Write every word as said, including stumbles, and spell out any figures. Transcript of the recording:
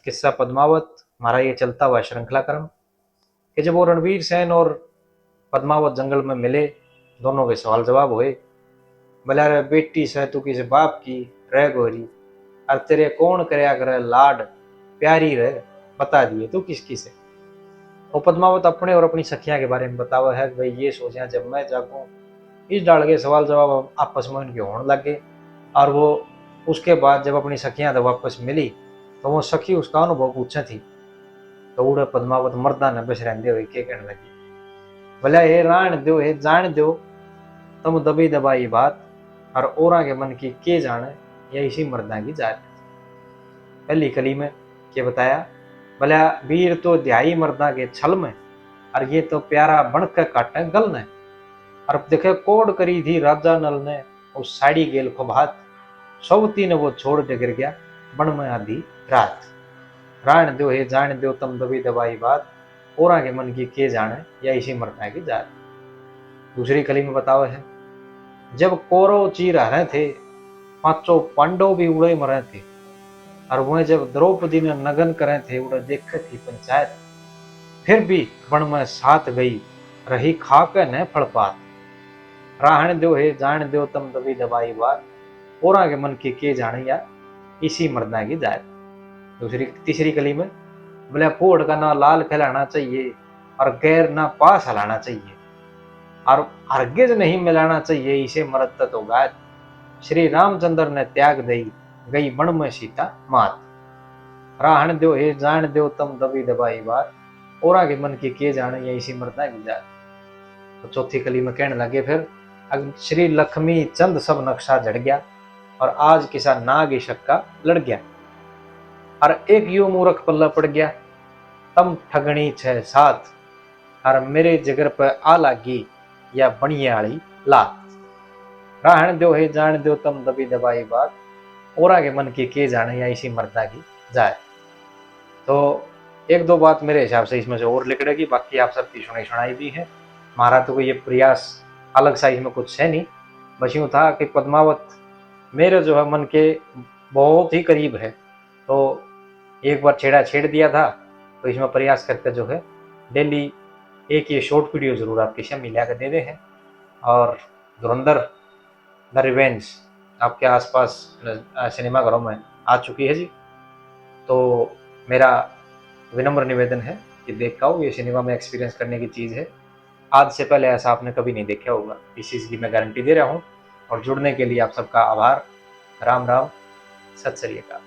किस्सा पद्मावत, हमारा ये चलता हुआ श्रृंखला क्रम, कि जब वो रणवीर सेन और पद्मावत जंगल में मिले, दोनों के सवाल जवाब हुए। बोला, "रे बेटी से तू किस बाप की रह गोरी, और तेरे कौन करया करे लाड, प्यारी रह, बता दिए तू किसकी से।" वो पद्मावत अपने और अपनी सखियां के बारे में बतावा है कि भाई, ये सोचा, जब मैं जागूं, इस डाल के सवाल जवाब आपस में उनके होने लग गए। और वो उसके बाद जब अपनी सखियां तो वापस मिली, तो वो सखी उसका अनुभव पूछे थी। तो उड़े पद्मावत मर्दा ने बस रहंदे हुए के कहने लगी, "भला हे राण दो, हे जान दो, तुम दबी दबाई बात, और औरां के मन की के जाने, या इसी मर्दा की जात।" पहली कली में के बताया, "भला वीर तो ध्याई मर्दा के छल में, और ये तो प्यारा बन के काटे गल ने।" और देखे, कोड करी थी राजा नल ने, उस साड़ी गेल खुबात, सोवती ने वो छोड़ डगर गया बन में आधी रात। राण दो हे जान दो तुम दबी दबाई बात, औरां के मन की के जाने, या इसी मरना की जात। दूसरी कली में बतावे है, जब कौरव चीर हरे थे, पांचों पांडव भी उड़े मरे थे, और वह जब द्रौपदी ने नगन करे थे, उड़े देखे थी पंचायत, फिर भी बन में साथ गई, रही खा के न फल पात। राहण दो हे जान दो तुम दबी दबाई बात, औरां के मन की के जाने, या इसी मर्दा की जात। दूसरी, तीसरी कली में बोले, फूहड़ का ना लाल खिलाना चाहिए, और गैर ना पास हलाना चाहिए, और हरगिज नहीं मिलाना चाहिए इसे मर्द तै तो गात। श्री रामचंद्र ने त्याग दई, गई बन में सीता मात। राहण दो हे जान दो तुम दबी दबाई बात, औरां के मन की के जाने, या इसी मर्दा की जात। तो चौथी कली में कहने लगे फिर, "अग श्री लक्ष्मी चंद सब नक्शा झड़ गया, और आज किसा नाग इशक का लड़ गया, और एक यो मूर्ख पल्ला पड़ गया, तम ठगणी छह सात, और मेरे जिगर पे आ लागी या बनिए आली लात। राहण दो हे जान दो तुम दबी दबाई बात, औरां के मन की के जाने, या इसी मर्दा की जात।" तो एक दो बात मेरे हिसाब से इसमें से और लिकड़ेगी, बाकी आप सब की सुनाई सुनाई भी है। हमारा तो कोई ये प्रयास अलग सा इसमें कुछ है नहीं, बस यूं था कि पद्मावत मेरे जो है मन के बहुत ही करीब है, तो एक बार छेड़ा छेड़ दिया था, तो इसमें प्रयास करके जो है डेली एक ये शॉर्ट वीडियो जरूर आपके सामने ला के दे दे हैं। और धुरंधर द रिवेंज आपके आसपास, अ, सिनेमाघरों में आ चुकी है जी। तो मेरा विनम्र निवेदन है कि देख के आओ, ये सिनेमा में एक्सपीरियंस करने की चीज़ है। आज से पहले ऐसा आपने कभी नहीं देखा होगा, इस चीज़ की मैं गारंटी दे रहा हूँ। और जुड़ने के लिए आप सबका आभार। राम राम, सत श्री अकाल।